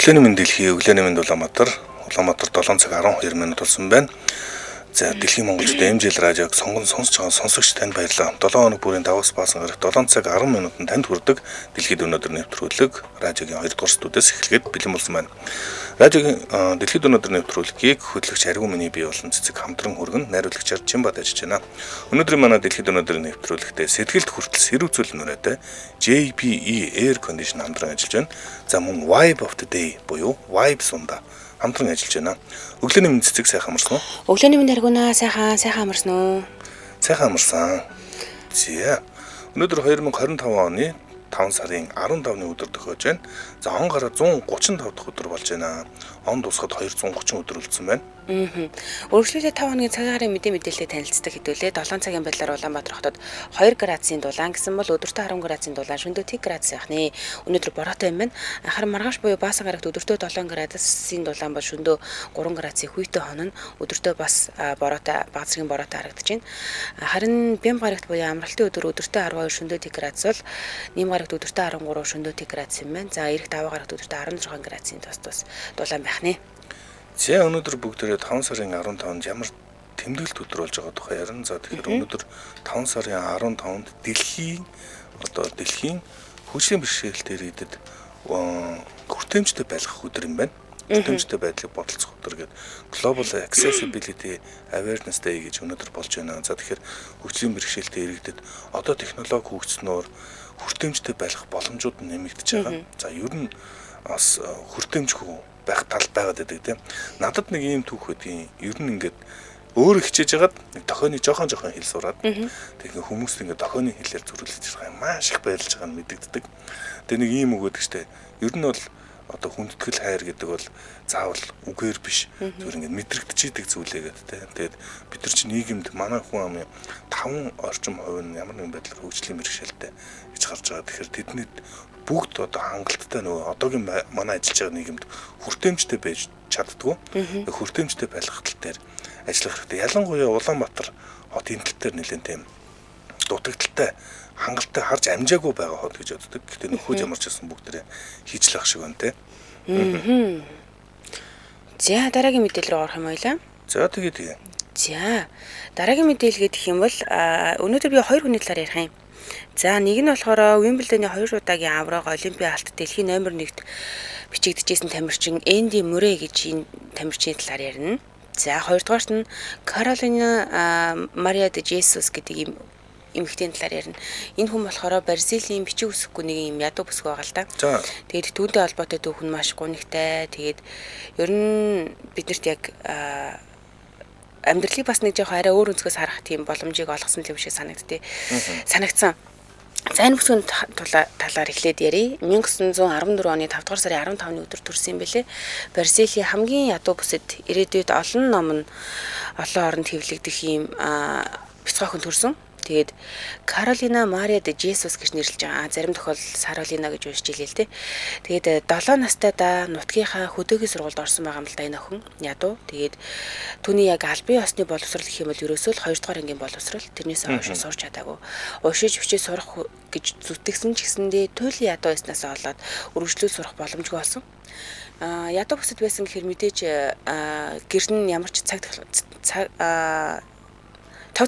Өглөөний мэнд дэлхий, өглөөний мэнд Улаанбаатар. Улаанбаатар 7 цаг 12 минут болсон байна. За дэлхийн монголчууд MJL радиог сонгон сонсож байгаа сонсогч танд баярлалаа. 7 хоног бүрийн 5-аас баасан гарагт 7 цаг 10 минутанд танд хүрдэг дэлхийд өнөөдөр нэвтрүүлэг радиогийн 2 дугаар студиэс эхлэхэд бэлэн болсон байна. Радиогийн дэлхийд өнөөдөр нэвтрүүлгийг хөтлөгч Ариун миний бие болон цэцэг хамтран хүргэн найруулагчаар Чимбат ажиллаж байна. Өнөөдрийн манай дэлхийд өнөөдөр нэвтрүүлэгтээ сэтгэлд хүртэл сэрүүцүүл нүрээтэй JPE Air Condition хамтран ажиллаж байна. За мөн Vibe of the Day буюу Vibe сунда хамтран ажиллаж байна. Өглөөний мэнд цэцэг сайхан амарсан уу? Өглөөний мэнд Аргунаа сайхан сайхан амарсан уу? Сайхан амарсан. За. Өнөөдөр 2025 оны 5 сарын 15-ны өдөр тохиож байна. За он гараа 135 дахь өдөр болж байна. Он дуусахад 230 өдөр үлдсэн байна. Үргэлжлүүлээ 5 хоногийн цагийн гарын мэдээ мэдээлэлтэй танилцдаг хэдүүлээ 7 цагийн байдлаар Улаанбаатар хотод 2 градусын дулаан гэсэн бол өдөртөө 10 градусын дулаан, шөнөдөө 1 градус байх нэ. Өнөөдөр бороотой юм байна. Харин маргааш буюу баасан гарагт өдөртөө 7 градусын дулаан бол шөнөдөө 3 градусын хүйтэн хоног, өдөртөө бас бороотой, бага зэргийн бороотой харагдаж байна. Харин бямба гарагт буюу амралтын өдөр өдөртөө 12, шөнөдөө 1 градус бол нэм гарагт өдөртөө 13, шөнөдөө 1 градус юм байна. За ирэх даваа гарагт өдөртөө 16 градусын тус тус дулаан байх нэ. За өнөөдөр бүгдээрээ 5 сарын 15-нд ямар тэмдэглэлт өдөр болж байгаа тухай ярина. За тэгэхээр өнөөдөр 5 сарын 15-нд дэлхийн одоо дэлхийн хөгжлийн бэрхшээлтэй иргэдэд хүртээмжтэй байлгах өдөр юм байна. Хүртээмжтэй байдлыг бодолцох өдөр гэдэг Global Accessibility Awareness Day гэж өнөөдөр болж байна. За тэгэхээр хөгжлийн бэрхшээлтэй иргэдэд одоо технологи хөгжснөөр хүртээмжтэй байх боломжууд нь нэмэгдэж байгаа. За ер нь бас хүртээмжгүй байх тал байгаад байдаг тийм. Надад нэг ийм түүх байдгийн. Ер нь ингээд өөрөө хичээж хагаад нэг дохионы жоохон жоохон хэл сураад тэгээд хүмүүст ингээд дохионы хэлээр зөрүүлж байгаа юм маш их баярлж байгаа нь мэдэгддэг. Тэгээд нэг ийм үг өгдөг штэ. Ер нь бол одоо хүндэтгэл хайр гэдэг бол заавал үгээр биш зүгээр ингээд мэдрэгдэж идэг зүйлээ гэдэг тийм. Тэгээд бид нар чинь нийгэмд манай хүн амын 5 орчим хувь нь ямар нэгэн байдлаар хөгжлийн бэрхшээлтэй гэж гарч байгаа. Тэгэхээр тэдний бүгд одоо хангалттай нөгөө одоогийн манай ажиллаж байгаа нийгэмд хүртээмжтэй байж чаддгүй. Хүртээмжтэй байх тал дээр ажиллах хэрэгтэй. Ялангуяа Улаанбаатар хот энэ тал дээр нэлээд тийм дутагдaltaй хангалттай харж амжаагүй байгаа хот гэж боддог. Гэхдээ нөхөж ямар ч байсан бүгдээрээ хийж л ах шиг байна те. За дараагийн мэдээлэл рүү орох юм ойлаа. За тэгээ. За дараагийн мэдээлэл гэх юм бол өнөөдөр би хоёр хүний талаар ярих юм. За нэг нь болохоор Уимблдоны 2 удаагийн авраг Олимпийн алт дэлхийн номер 1-т бичигдэжсэн тамирчин Энди Мурэй гэж энэ тамирчны талаар ярина. За хоёрдугаарт нь Каролина Мария де Жесус гэдэг ийм эмэгтэйн талаар ярина. Энэ хүн болохоор Бразилийн бичиг үсэхгүй нэг юм ядуу бүсгүй байгаа л да. Тэгээд түүнтэй холбоотой түүх нь маш гунигтай. Тэгээд ер нь биднэрт яг амьдралыг бас нэг жоохон арай өөр өнцгөөс харах тийм боломжийг олгосон юм шиг санагдтыг. Санагдсан. За энэ бүсгүйн талаар эхлээд ярив. 1914 оны 5 дугаар сарын 15-ны өдөр төрсөн юм бэлээ. Бразилийн хамгийн ядуу бүсэд ирээдүйд олон ном нь олон оронд хэвлэгдэх ийм бяцхан охин төрсөн. Тэгээд Каролина Мария де Жесус гэж нэрлэж байгаа. Зарим тохиолдолд Саролина гэж уншиж илээ л дээ. Тэгээд 7 настай да нутгийнхаа хөдөөгийн сургуульд орсон байгаа юм л да энэ охин ядуу. Тэгээд түүний яг албан ёсны боловсрол гэх юм бол ерөөсөө л 2 дугаар ангийн боловсрол. Тэрнээс хойш сурч чадаагүй. Уншиж бичиж сурах гэж зүтгэсэн ч гэсэндээ туйлын ядуу байснаас болоод үргэлжлүүл сурах боломжгүй болсон. Ядуу бүсэд байсан гэхээр мэдээж гэр нь ямар ч цаг тог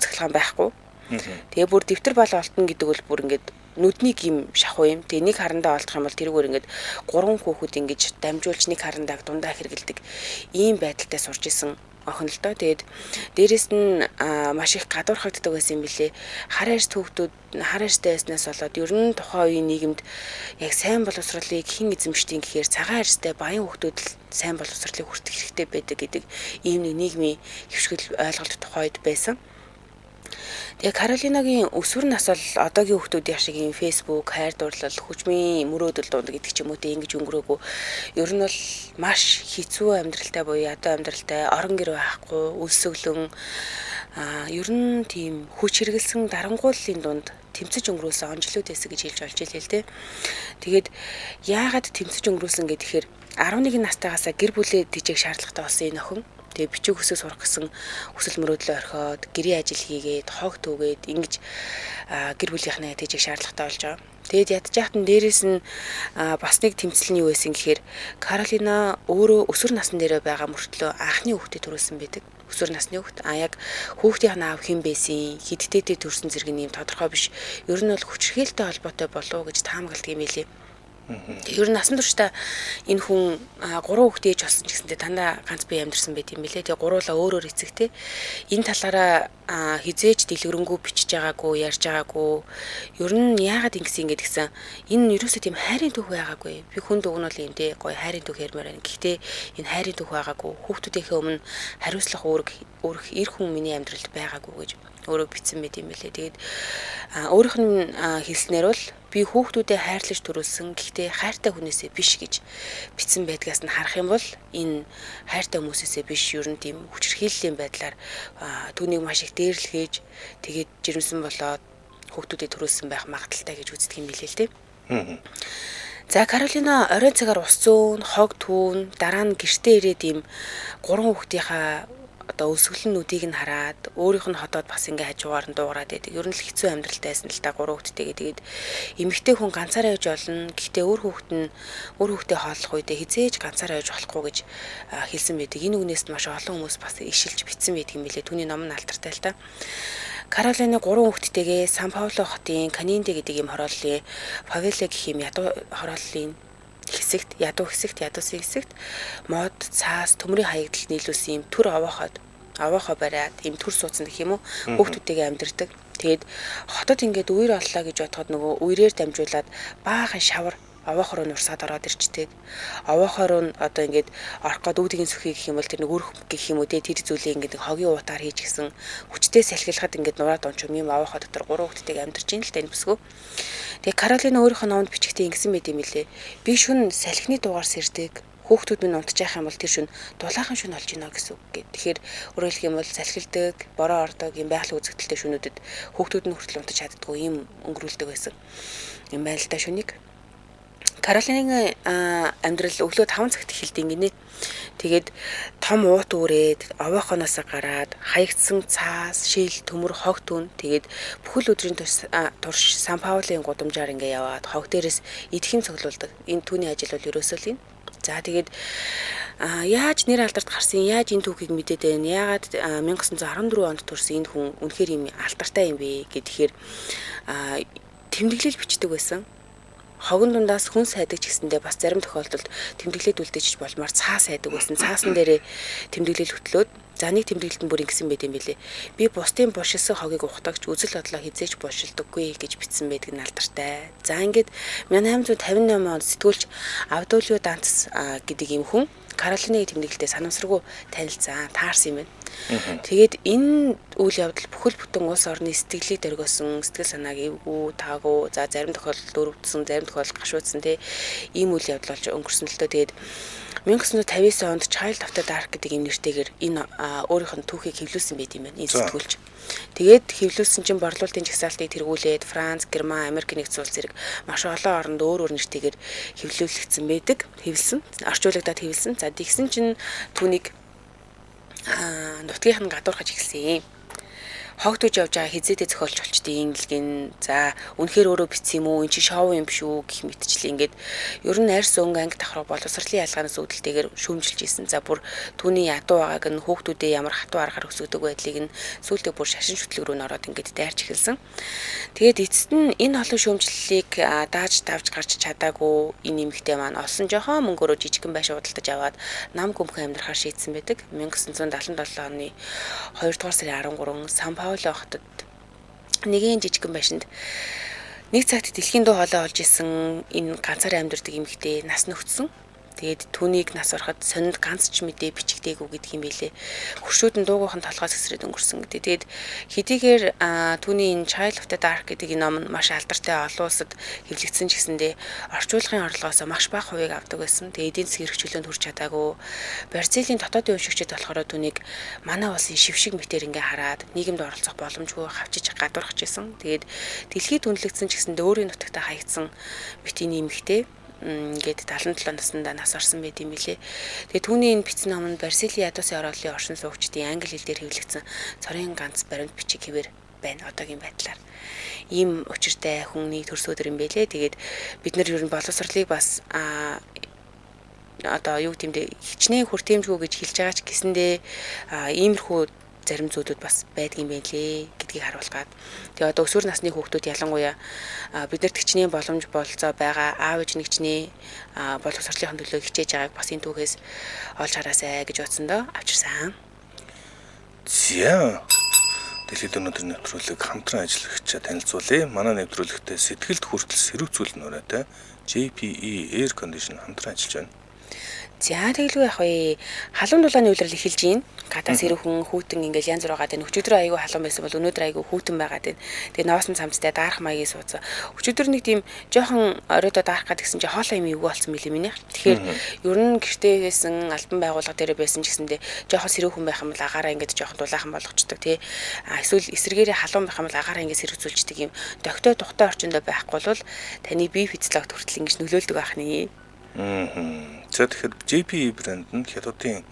цахилгаан байхгүй. Тэгээ бүр дэвтэр бал олтно гэдэг бол бүр ингээд нүдний гим шахуу юм. Тэгээ нэг харандаа олдох юм бол тэрүүгээр ингээд 3 хүүхэд ингэж дамжуулж нэг харандааг дундаа хэргэлдэг ийм байдалтай сурч исэн охин л доо. Тэгээд дээрэс нь маш их гадуурхагддаг байсан юм билээ. Хар арьс хүүхдүүд хар арьстай байснаас болоод ер нь тухайн үеийн нийгэмд яг сайн боловсролыг хэн эзэмшдэг гэхээр цагаан арьстай баян хүүхдүүд л сайн боловсролыг хүртэх хэрэгтэй байдаг гэдэг ийм нэг нийгмийн хөвшгөл ойлголт тухайн үед байсан. Тэгээ Каролинагийн өсвөр нас бол одоогийн хүүхдүүдийн шиг ийм Facebook, хайр дурлал, хүчмийн мөрөөдөл дунд гэдэг ч юм уу те ингэж өнгөрөөгүй. Ер нь бол маш хэцүү амьдралтай буюу ядуу амьдралтай, орон гэр байхгүй, өлсөглөн ер нь тийм хүч хэрэгэлсэн дарангууллын дунд тэмцэж өнгөрөөсөн он жилүүд байсан гэж хэлж болж илээ л те. Тэгээд яагаад тэмцэж өнгөрөөсөн гэхээр 11 настайгаасаа гэр бүлээ тэжээх шаардлагатай болсон энэ охин. Тэгээ бичиг үсэг сурах гэсэн хүсэл мөрөөдлөө орхиод гэрийн ажил хийгээд хог түүгээд ингэж гэр бүлийнхнээ тэжих шаардлагатай болж байгаа. Тэгээд ядж яхад нь дээрэс нь бас нэг тэмцэл нь юу байсан гэхээр Каролина өөрөө өсвөр насн дээрээ байгаа мөртлөө анхны хүүхдээ төрүүлсэн байдаг. Өсвөр насны хүүхд. А яг хүүхдийн аав хэн байсан, хэдтэйтэй төрсэн зэрэг нь юм тодорхой биш. Ер нь бол хүчирхийлэлтэй холбоотой болов уу гэж таамагладаг юм билээ. Ер нь насан туршдаа энэ хүн 3 хүүхдээ ээж болсон ч гэсэнтэй дандаа ганц бие амьдарсан байт юм билээ. Тэгээ гуруулаа өөр өөр эцэгтэй. Энэ талаараа хизээж дэлгэрэнгүй бичиж байгаагүй, ярьж байгаагүй. Ер нь яагаад ингэсэн ингэ гэсэн энэ нь ерөөсөө тийм хайрын түүх байгаагүй. Би хүнд уг нь бол юм те гоё хайрын түүх ярмаар байна. Гэхдээ энэ хайрын түүх байгаагүй. Хүүхдүүдийнхээ өмнө хариуцлах үүрэг эр хүн миний амьдралд байгаагүй гэж өөрөө бичсэн байт юм билээ. Тэгээд өөрийнх нь хэлснээр бол би хүүхдүүдээ хайрлаж төрүүлсэн. Гэхдээ хайртай хүнээсээ биш гэж бичсэн байдгаас нь харах юм бол энэ хайртай хүмүүсээсээ биш ер нь тийм хүчирхийллийн байдлаар түүнийг маш их дээрлэхээж тэгээд жирэмсэн болоод хүүхдүүдэд төрүүлсэн байх магадaltaй гэж үздэг юм билээ л дээ. За Каролина оройн цагаар ус зөөн, хог түүн, дараа нь гэртээ ирээд ийм 3 хүүхдийнхаа одоо өсгөлн нүдийг нь хараад өөрийнх нь хотод бас ингээ хажуугаар нь дуугараад байдаг. Ер нь л хэцүү амьдралтай байсан л та 3 хүүхэдтэйгээ. Тэгээд эмэгтэй хүн ганцаараа явж олно. Гэхдээ өөр хүүхэд нь өөр хүүхдээ хооллох үедээ хизээж ганцаараа явж болохгүй гэж хэлсэн байдаг. Энэ үгнээс нь маш олон хүмүүс бас ишилж бичсэн байдаг юм билээ. Түүний ном нь алдартай л та. Каролины 3 хүүхэдтэйгээ Сан Пауло хотын Канинде гэдэг ийм хорооллын фавела гэх юм ядуу хорооллын хэсэгт, ядуу хэсэгт, ядуусын хэсэгт мод, цаас, төмрийн хаягдал нийлүүлсэн ийм төр овоохоо бариад ийм төр суудсан гэх юм уу хүүхдүүдтэйгээ амьдардаг. Тэгээд хотод ингээд үер оллоо гэж бодоход нөгөө үерээр дамжуулаад баахан шавар овоохор нь урсаад ороод ирчдэг. Овоохор нь одоо ингээд орох гээд үүдгийн сүхий гэх юм бол тэр нэг өрх гэх юм уу те тэр зүйлээ ингээд хогийн уутаар хийж гисэн хүчтэй салхилахад ингээд нураад онч юм овоохоо дотор 3 хүүхэдтэйгээ амьдарч ин л та энэ бүсгүй. Тэгээ Каролина өөрийнхөө номонд бичгтээ ингэсэн байт юм билээ. Би шүн салхины дугаар сэрдэг. Хүүхдүүд минь унтчих юм бол тэр шүн дулаахан шүн болж гинэ гэсэн үг гэ. Тэгэхээр өөрөөр хэлэх юм бол салхилдаг, бороо ордог юм байгалийн үзэгдэлтэй шүнүүдэд хүүхдүүд нь хүртэл унтаж чаддгүй юм өнгөрүүлдэг байсан юм байна л да шүнийг. Каролинагийн амьдрал өглөө 5 цагт эхэлдэг гинэ. Тэгээд том уут үүрээд овоохоноос гараад хаягдсан цаас, шил, төмөр, хог түн тэгээд бүхэл өдрийн турш Сан Паулын гудамжаар ингээ яваад хог дээрээс идэх юм цуглуулдаг. Энэ түүний ажил бол ерөөсөө л энэ. За тэгээд яаж нэр алдарт гарсан, яаж энэ түүхийг мэдээд байна, яагаад 1914 онд төрсэн энэ хүн үнэхээр юм алдартай юм бэ гэхээр тэмдэглэл бичдэг байсан. Хогон дундаас хүн сайдаг ч гэсэндээ бас зарим тохиолдолд тэмдэглээд үлдээчих болмоор цаас сайдаг байсан. Цаасан дээрээ тэмдэглэл хөтлөөд за нэг тэмдэглэлт нь бүр ингэсэн байт юм билээ. Би бусдын булшилсан хогийг ухтагч үзэл бодлоо хизээж булшилдаггүй гэж бичсэн байдаг нь алдартай. За ингээд 1858 онд сэтгүүлч Авдулио Дантс гэдэг ийм хүн Каролинагийн тэмдэглэлтэй санамсаргүй танилцсан, таарсан юм байна. Тэгээд энэ үйл явдал бүхэл бүтэн улс орны сэтгэлийг дөргиосон, сэтгэл санааг эвгүй, таагүй, за зарим тохиолдолд өрөвдсөн, зарим тохиолдолд гашуудсан тий ийм үйл явдал болж өнгөрсөн л дөө. Тэгээд 1959 онд Child of the Dark гэдэг ийм нэртэйгээр энэ өөрийнх нь түүхийг хэвлүүлсэн байт юм байна. Энэ сэтгүүлч. Тэгээд хэвлүүлсэн чинь борлуулалтын жагсаалтыг тэргүүлээд Франц, Герман, Америк нэгдсэн улс зэрэг маш олон оронд өөр өөр нэртэйгээр хэвлүүлэгдсэн байдаг. Хэвлсэн, орчуулагдаад хэвлсэн. За тэгсэн чинь түүнийг нутгийнх нь гадуурхаж эхэлсэн. Хог түүж явж байгаа хизээдээ зохиолч болчдیں гин. За үнэхээр өөрөө бичсэн юм уу? Эн чинь шоу юм биш үү гэх мэтчлээ ингээд ер нь арьс өнгө анги давхраа боловсролын ялгаанаас үүдэлтэйгээр шүүмжилж исэн. За бүр түүний ядуу байгааг нь хүүхдүүдээ ямар хатуу аргаар өсгөдөг байдлыг нь сүүлдээ бүр шашин шүтлэг рүү н ороод ингээд дайрч эхэлсэн. Тэгээд эцэст нь энэ олон шүүмжлэлийг дааж давж гарч чадаагүй энэ эмэгтэй маань олсон жохон мөнгөөрөө жижигхэн байшин худалдаж аваад нам гүмхэн амьдрахаар шийдсэн байдаг. 1977 оны 2 дугаар сарын 13 Сан Пауло хотод нэгэн жижигхэн байшинд нэг цагт дэлхийн дуу хоолой олж исэн энэ ганцаараа амьдардаг эмэгтэй нас нөхцсөн. Тэгээд түүнийг нас ороход сонинд ганц ч мэдээ бичигдээгүй гэдэг юм билээ. Хөршүүд нь дуугүйх нь толгоос эсрээд өнгөрсөн гэдэг. Тэгээд хэдийгээр түүний энэ Child of the Dark гэдэг энэ ном нь маш алдартай олон улсад хэвлэгдсэн ч гэсэндээ орчуулгын орлогоос маш бага хувийг авдаг байсан. Тэгээд эдийн засгийн эрх чөлөөнд хүрч чадаагүй. Бразилийн дотоодын уншигчид болохоор түүнийг манай улсын шившиг мэтэр ингээ хараад нийгэмд оролцох боломжгүй хавчиж гадуурхаж исэн. Тэгээд дэлхийд үнэлэгдсэн ч гэсэндээ өөрийн нутагтаа хаягдсан мэт энэ эмэгтэй Ингээд 77 наснда нас орсон байт юм билээ. Тэгээ түүний энэ бичсэн ном нь Барсилийн ядуусын орооллын оршин суугчдын англи хэл дээр хэвлэгдсэн цорын ганц баримт бичиг хэвээр байна одоогийн байдлаар. Ийм учиртай хүний төрс өдөр юм байлээ. Тэгээд бид нар ер нь боловсролыг бас одоо юу гэмдэ хичнээн хүртээмжгүй гэж хэлж байгаа ч гэсэндээ иймэрхүү зарим зүйлүүд бас байдгийн байх лээ гэдгийг харуулах гад. Тэгээ одоо өсвөр насны хүүхдүүд ялангуяа биднэрт хичнээн боломж бололцоо байгаа аав ээж нэгчнээ боловсролын төлөө хичээж байгааг бас энэ түүхээс олж хараасай гэж бодсон доо авчирсан. За. Дэлхийд өнөөдөр нэвтрүүлэг хамтран ажиллагчдаа танилцуулъя. Манай нэвтрүүлэгтээ сэтгэлд хүртэл сэрүүцүүл нөрөөтэй JPE Air Condition хамтран ажиллаж байна. За тэгэлгүй яах вэ? Халуун дулааны улирал эхэлж байна. Гадаа сэрүүхэн хүүтэн ингээл янз бүр байгаа даа. Өчигдөр айгүй халуун байсан бол өнөөдөр айгүй хүүтэн байгаа даа. Тэгээ ноосон цамцтай даарах маягийн сууцсан. Өчигдөр нэг тийм жоохон оройдоо даарах гад гэсэн чи хоолой юм эвгүй болсон мэлээ минийх. Тэгэхээр ер нь гэртээ байсан, албан байгууллага дээр байсан ч гэсэндээ жоохон сэрүүхэн байх юм бол агаараа ингээд жоохон дулаахан болгочдөг тий. А эсвэл эсрэгээрээ халуун байх юм бол агаараа ингээд сэрүүцүүлждэг юм. Догтой тухтай орчиндөө байхгүй бол таны бие физиологт хүртэл ингэж нөлөөлдөг байх нэ. За тэгэхээр JPE брэнд нь Хятадын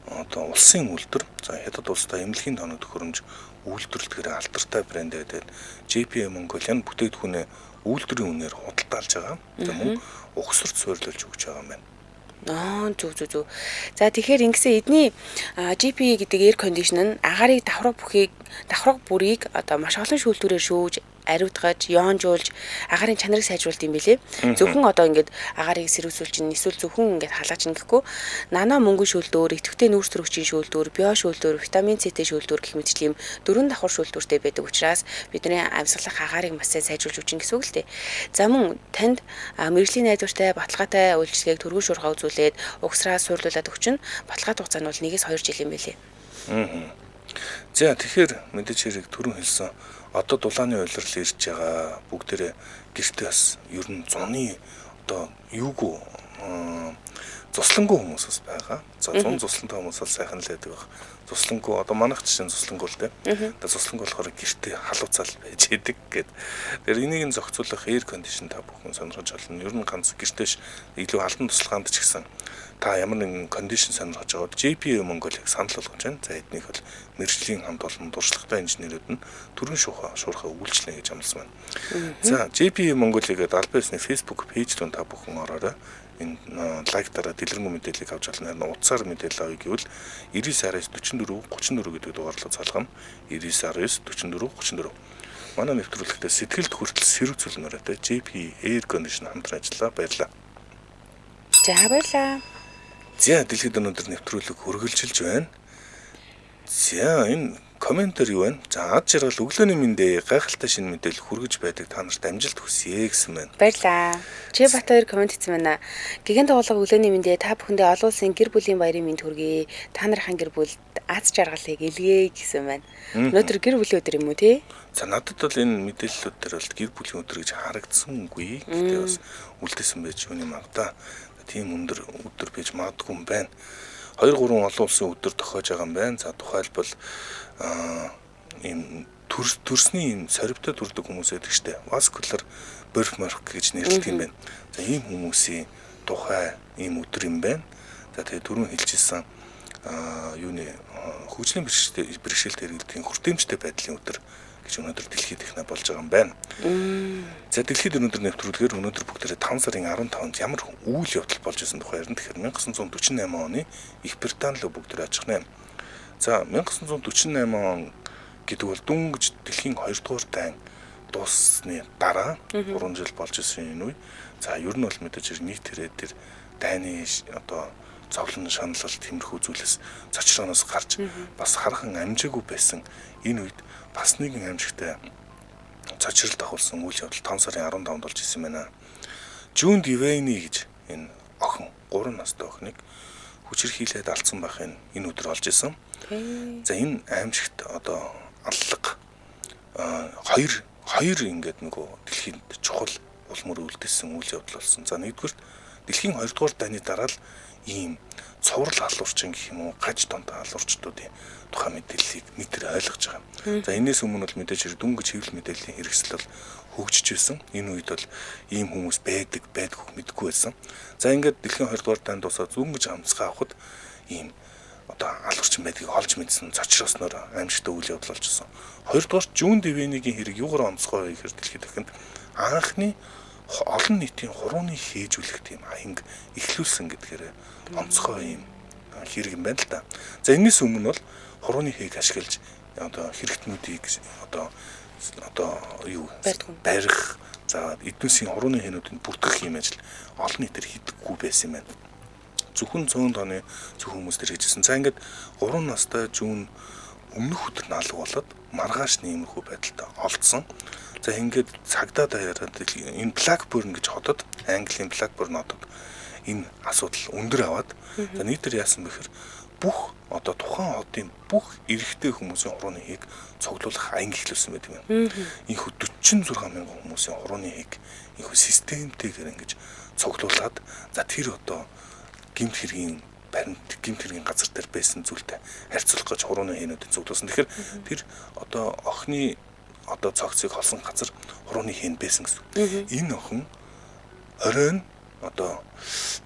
одоо улсын үйлдвэр. За Хятад улстай эмнэлгийн тоног төхөөрөмж үйлдвэрлэхээр алдартай брэнд байдаг. JPE Mongolia нь бүтээгдэхүүнээ үйлдвэрийн үнээр худалдаалж байгаа. За мөн угсарч суйрлуулж өгч байгаа юм байна. Аа зүг зүг зүг. За тэгэхээр ингэсэн эдний JPE гэдэг air condition нь агаарыг давхраг бүхийг давхраг бүрийг одоо маш олон шүүлтүүрээр шүүж ариутгаж, ёонжуулж агаарын чанарыг сайжруулд юм билээ. Зөвхөн одоо ингээд агаарыг сэрүүсүүлж чинь эсвэл зөвхөн ингээд халааж чинь гэхгүй нано мөнгөн шүүлдүүр, идэвхтэй нүүрс төрөгчийн шүүлдүүр, био шүүлдүүр, витамин С-тэй шүүлдүүр гэх мэт ийм дөрвөн давхар шүүлдүүртэй байдаг учраас бидний амьсгалах агаарыг маш сайн сайжруулж өгч гэсэн үг л дээ. За мөн танд мэргэжлийн найдвартай, баталгаатай үйлчилгээг түргэн шуурхаа үзүүлээд угсраа суурлуулад өгч нь баталгаа хугацаа нь бол 1-2 жил юм билээ. За тэгэхээр мэдээж хэрэг түрүүн хэлсэн одоо дулааны улирал ирж байгаа бүгдээрээ гэртээ бас ер нь зуны одоо юугүй зуслангүй хүмүүс бас байгаа. За зун зуслантай хүмүүс бол сайхан л байдаг байх. Зуслангүй одоо манайх жишээ нь зуслангүй л дээ. Одоо зуслангүй болохоор гэртээ халууцаал байж идэг гэд. Тэр энийг нь зохицуулах air condition та бүхэн сонирхож болно. Ер нь ганц гэртээш илүү алдан тусалгаанд ч гэсэн та ямар нэгэн кондишн сонирхож байгаа бол JPE Mongolia-г санал болгож байна. За эднийх бол мэргэжлийн хамт олон туршлагатай инженерүүд нь түргэн шуурхай үйлчлэнэ гэж амласан байна. За JPE Mongolia гэдэг албан ёсны Facebook пэйж рүү та бүхэн ороорой. Энэ лайк дараа дэлгэрэнгүй мэдээллийг авч болно. Харин утсаар мэдээлэл авъя гэвэл 99 19 44 34 гэдэг дугаарлаа залгана. 99 19 44 34. Манай нэвтрүүлэгтээ сэтгэлд хүртэл сэрүүцэл нөрөөтэй JPE Air Condition хамтран ажиллаа. Баярлалаа. За баярлалаа. За дэлхийд өнөөдөр нэвтрүүлэг үргэлжилж байна. За энэ комментэр юу вэ? За ад жаргал өглөөний мэндээ гайхалтай шинэ мэдээлэл хүргэж байдаг та нарт амжилт хүсье гэсэн байна. Баярлалаа. Чи бат хоёр коммент хийсэн байна. Гэгэн тоглого өглөөний мэндээ та бүхэндээ олон улсын гэр бүлийн баярын мэнд хүргэе. Та нарын гэр бүлд аз жаргалыг илгээе гэсэн байна. Өнөөдөр гэр бүлийн өдөр юм уу те? За надад бол энэ мэдээллүүд дээр бол гэр бүлийн өдөр гэж харагдсангүй. Гэхдээ бас үлдээсэн байж юуны магадаа. Тийм өндөр өдөр байж магадгүй юм байна. 2 3 олон улсын өдөр тохиож байгаа юм байна. За тухайлбал ийм төрсний ийм сорвитой төрдөг хүмүүс байдаг штэ. Vascular birthmark гэж нэрлэдэг юм байна. За ийм хүмүүсийн тухай ийм өдөр юм байна. За тэгээ түрүүн хэлжсэн юуны хөгжлийн бэрхшээлтэй хэрэглэдэг хүртээмжтэй байдлын өдөр гэж өнөөдөр дэлхийд ихнэ болж байгаа юм байна. За дэлхийд өнөөдөр нэвтрүүлгээр өнөөдөр бүгдээрээ 5 сарын 15-нд ямар үйл явдал болж исэн тухай ярина. Тэгэхээр 1948 оны Их Британи руу бүгдээрээ очих нэ. За 1948 он гэдэг бол дөнгөж дэлхийн 2 дугаар дайн дууссаны дараа 3 жил болж исэн энэ үе. За ер нь бол мэдээж нийт хэрэг тэр дайны одоо зовлон шаналл тиймэрхүү зүйлээс цочрооноос гарч бас хархан амжаагүй байсан энэ үед бас нэгэн амжигтай цочрол дагуулсан үйл явдал 5 сарын 15-нд болж исэн байна. Жүүн Дивейни гэж энэ охин 3 настай охиныг хүчирхийлээд алдсан байхын энэ өдөр олж исэн. За энэ аимшигт одоо аллага хоёр ингээд нөгөө дэлхийд чухал улмөр үлдээсэн үйл явдал болсон. За нэгдүгürt дэлхийн 2 дугаар дайны дараа л ийм цуврал алуурчин гэх юм уу, гаж донтой алуурчдуудын тухай мэдээллийг нийтээр ойлгож байгаа юм. За энэс өмнө бол мэдээж хэрэг дөнгөж хэвлэл мэдээллийн хэрэгсэл бол хөгжиж байсан. Энэ үед бол ийм хүмүүс байдаг, байдгүй мэдэхгүй байсан. За ингээд дэлхийн 20 дугаар дайнд дуусаад дөнгөж амцгаа авахд ийм одоо алуурчин байдгийг олж мэдсэн, цочроосноор аимшигтай үйл явдал болж ирсэн. Хоёрдугаар Жүүн Дэвэнигийн хэрэг юугаар онцгой вэ гэхээр дэлхийд дахинд анхны олон нийтийн хурууны хээжүүлэх тийм аянг эхлүүлсэн гэдгээр онцгой юм хэрэг юм байна л да. За энэс өмнө бол хурууны хээг ашиглаж одоо хэрэгтнүүдийг одоо юу барих, за эднүсийн хурууны хээнүүдийг бүртгэх юм ажил олон нийтээр хийдэггүй байсан юм байна. Зөвхөн 100 тооны зөв хүмүүс төр хийжсэн. За ингээд 3 настай Жүүн өмнөх өдөр наалга болоод маргааш ниймэрхүү байдалтай олдсон. За ингээд цагдаа даяараа энэ Blackburn гэж хотод, Английн Blackburn хотод энэ асуудал өндөр аваад за нийтээр яасан бэхэр бүх одоо тухайн хотын бүх эрэгтэй хүмүүсийн хурууны хээг цуглуулах аянг эхлүүлсэн байдаг юм. Энэхүү 46 мянган хүмүүсийн хурууны хээг энэхүү системтэйгээр ингэж цуглуулад за тэр одоо гэмт хэргийн баримт, гэмт хэргийн газар дээр байсан зүйлтэй харьцуулах гэж хурууны хээнүүдийг цуглуулсан. Тэгэхээр тэр одоо охины одоо цогцыг холсон газар хурууны хэн байсан гэсэн. Энэ охин оройн одоо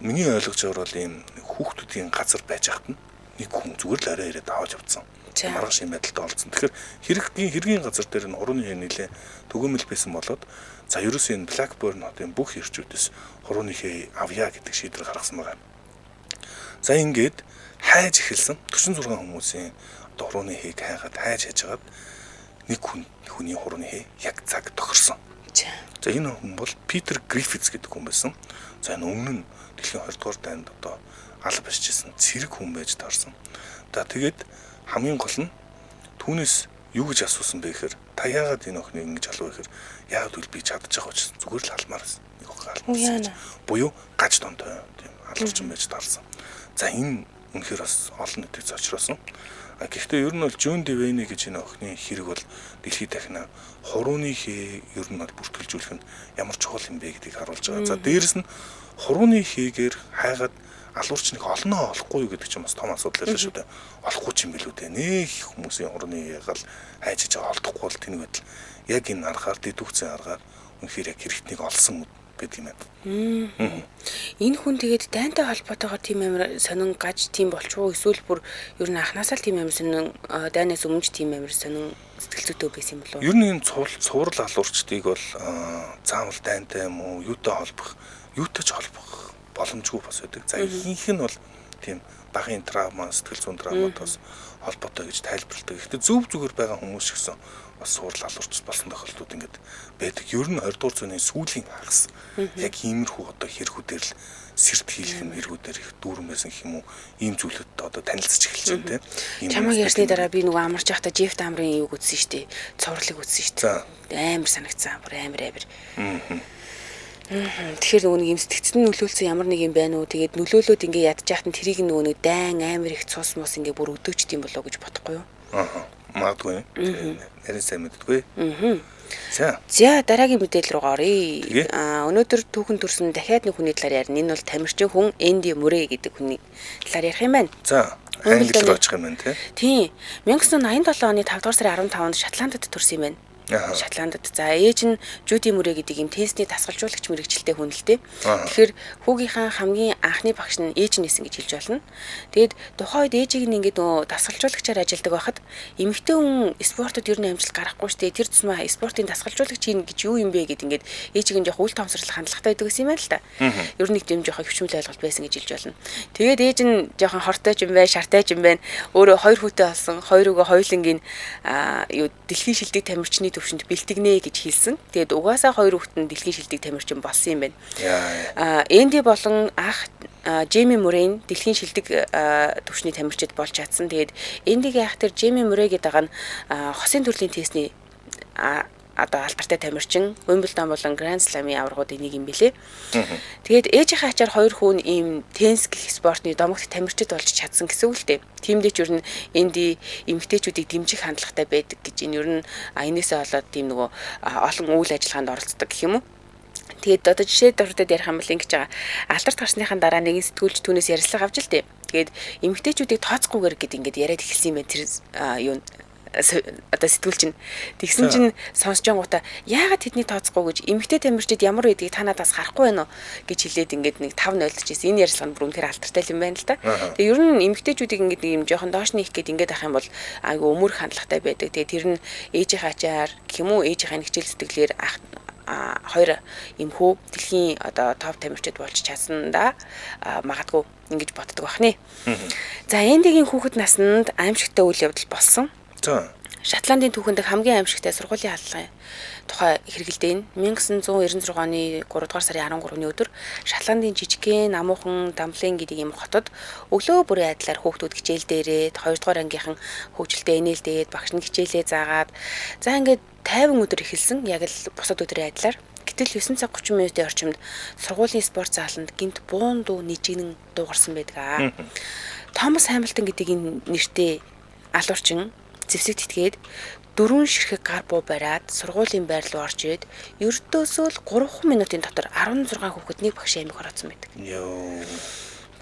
миний ойлгож байгаагаар бол ийм хүүхдүүдийн газар байж хат нь нэг хүн зүгээр л орой ирээд аваад явцсан. Маргааш юм байдалтай олдсон. Тэгэхээр хэргийн газар дээр нь хурууны хэн нэлээ түгээмэл байсан болоод за ерөөсөө энэ Blackburn хотын бүх эрчүүдээс хурууны хээ авъя гэдэг шийдвэр гаргасан байгаа. За ингээд хайж эхэлсэн 46 хүмүүсийн одоо хурууны хээг хайгаад хайж хажгаад нэг хүний хурууны хээ яг цаг тохирсон. За энэ хүн бол Питер Гриффитс гэдэг хүн байсан. За энэ өмнө нь дэлхийн 20 дугаар дайнд одоо алба бишжсэн цэрэг хүн байж таарсан. За тэгээд хамгийн гол нь түүнээс юу гэж асуусан бэ гэхээр та яагаад энэ охиныг ингэж алуу гэхээр яагаад үл би чадчих واش зүгээр л алмаар байсан. Нэг охин алмаар. Буюу гаж донтой тийм алуурчин байж таарсан. За энэ үнэхээр бас олон нийтийг зочроосон. Гэхдээ ер нь бол Жүүн Дэвэни гэж энэ охины хэрэг бол дэлхийд дахина хурууны хээ ер нь бол бүртгэлжүүлэх нь ямар чухал юм бэ гэдгийг харуулж байгаа. За дээрэс нь хурууны хээгээр хайгаад алуурчныг олноо олохгүй юу гэдэг чинь бас том асуудал байлаа шүү дээ. Олохгүй ч юм билүү дээ. Нэг хүмүүсийн хурууны хээгээл хайж хийж олдохгүй бол тэнэг байтал яг энэ аргаар дэдүүцэн аргаар үнэхээр яг хэрэгтнийг олсон гэдэг юм байна. Энэ хүн тэгээд дайнтай холбоотойгоор тийм амар сонин гаж тийм болчихоо эсвэл бүр ер нь анхнаасаа л тийм амар сонин дайнаас өмнө ч тийм амар сонин сэтгэл зүйтэй байсан юм болов уу? Ер нь энэ цуврал алуурчдыг бол заавал дайнтай юм уу, юутай холбох, юутай ч холбох боломжгүй бас байдаг. За ихэнх нь бол тийм багын травма, сэтгэл зүйн травматаас холбоотой гэж тайлбарладаг. Гэхдээ зөв зүгээр байгаа хүмүүс ч гэсэн бас суурал алуурч болсон тохиолдлууд ингээд байдаг. Ер нь 20 дугаар зууны сүүлийн хагас яг иймэрхүү одоо хэрэгүүдээр л сэрт хийлэх юм хэрэгүүдээр их дүүрэн байсан гэх юм уу, ийм зүйлүүд одоо танилцж эхэлж байна тийм. Чамаг ярьсны дараа би нөгөө амарч байхдаа Джеф Дамрын юуг үзсэн шүү дээ. Цувралыг үзсэн шүү дээ. Амар санагцсан. Бүр амар амар. Тэгэхээр нөгөө нэг юм сэтгцэн нөлөөлсөн ямар нэг юм байна уу? Тэгээд нөлөөлөөд ингээ ядж яхад нь тэрийг нөгөө нэг дайн амар их цус мус ингээ бүр өдөөчд юм болоо гэж бодохгүй юу? Аа. Магадгүй. Нарийн сайн мэддэггүй. За. За дараагийн мэдээлэл рүү оръё. Аа өнөөдөр түүхэн төрсөн дахиад нэг хүний талаар ярина. Энэ бол тамирчин хүн Энди Мөрэй гэдэг хүний талаар ярих юм байна. За. Англи руу очих юм байна тий. Тийм. 1987 оны 5 дугаар сарын 15-нд Шотландд төрсөн юм байна. Шотландд. За ээж нь Жуди Мөрэй гэдэг юм теннисний дасгалжуулагч мэрэгчлээ хүн л дээ. Тэгэхээр хүүгийнхаа хамгийн анхны багш нь ээж нь байсан гэж хэлж болно. Тэгээд тухайн үед ээжийг нь ингээд нөгөө дасгалжуулагчаар ажилладаг байхад эмэгтэй хүн спортод ер нь амжилт гаргахгүй штэ. Тэр тусмаа спортын дасгалжуулагч хийнэ гэж юу юм бэ гэд ингээд ээжийг нь жоох үл тоомсорлох хандлагатай байдаг гэсэн юм байна л та. Ер нь нэг юм жоох хөвчмөл ойлголт байсан гэж хэлж болно. Тэгээд ээж нь жоохон хортой ч юм бай, шартай ч юм байна. Өөрөө хоёр хүүтэй болсон. Хоёр өгөө хоёулангийн юу дэлхийн шилдэг тамирчны төвшөнд бэлтгэнэ гэж хэлсэн. Тэгээд угаасаа хоёр хүүхэд нь дэлхийн шилдэг тамирчин болсон юм байна. Энди болон ах Джейми Мөрэй дэлхийн шилдэг төвшний тамирчид болж чадсан. Тэгээд Эндигийн ах тэр Джейми Мөрэй гэдэг байгаа нь хосын төрлийн тестний одоо алдартай тамирчин, Уимблдон болон Гранд Сламын аваргуудын нэг юм билээ. Тэгээд ээжийнхээ ачаар хоёр хүн ийм теннис гэх спортны домогт тамирчид болж чадсан гэсэн үг л дээ. Тиймдээ ч ер нь Энди эмэгтэйчүүдийг дэмжих хандлагатай байдаг гэж энэ ер нь энээсээ болоод тийм нөгөө олон үйл ажиллагаанд оролцдог гэх юм уу. Тэгээд одоо жишээ дурдад ярих юм бол ингэж байгаа. Алдарт гарсныхаа дараа нэгэн сэтгүүлч түүнээс ярилцлага авч л дээ. Тэгээд эмэгтэйчүүдийг тооцохгүйгээр гэд ингээд яриад эхэлсэн юм байна тэр юу одоо сэтгүүл чинь. Тэгсэн чинь сонсож ангуудаа яагаад тэдний тооцохгүй гэж эмэгтэй тамирчид ямар байдгийг та надаас харахгүй байна уу гэж хэлээд ингээд нэг 5-0 дчихсэн. Энэ ярилцлага нь бүр үнэхээр алдартай юм байна л да. Тэгээ ер нь эмэгтэйчүүдийг ингээд нэг юм жоохон доош нь их гээд ингээд ах юм бол айгу өмөрх хандлагатай байдаг. Тэгээ тэр нь ээжийнхээ ачаар гэх юм уу ээжийнхээ хичээл зүтгэлээр ах хоёр эмхүү дэлхийн одоо топ тамирчид болж чадсан да магадгүй ингэж боддог бахны. За Эндигийн хүүхэд наснд аимшигтай үйл явдал болсон. За. Шотландын түүхэнд хамгийн аимшигтай сургуулийн халдлагын тухай хэрэгэлдээн 1996 оны 3 дугаар сарын 13-ны өдөр Шотландын жижигхэн намуухан Дамблин гэдэг ийм хотод өглөө бүрийн айдлаар хүүхдүүд хичээл дээрээ 2 дугаар ангийнхан хөгжилтэй инээлдээд багш нь хичээлээ заагаад за ингээд 50 өдөр эхэлсэн яг л бусад өдрийн айдлаар. Гэтэл 9 цаг 30 минутын орчимд сургуулийн спорт зааланд гинт буун дуу нийжигнэн дуугарсан байдаг. Томас Хамилтон гэдэг энэ нэртэй алуурчин зэвсэгт итгээд 4 ширхэг гар буу бариад сургуулийн байр руу орж ирээд ердөөсөө л 3 минутын дотор 16 хүүхэд нэг багшийн амийг хорооцсон байдаг. Йоо.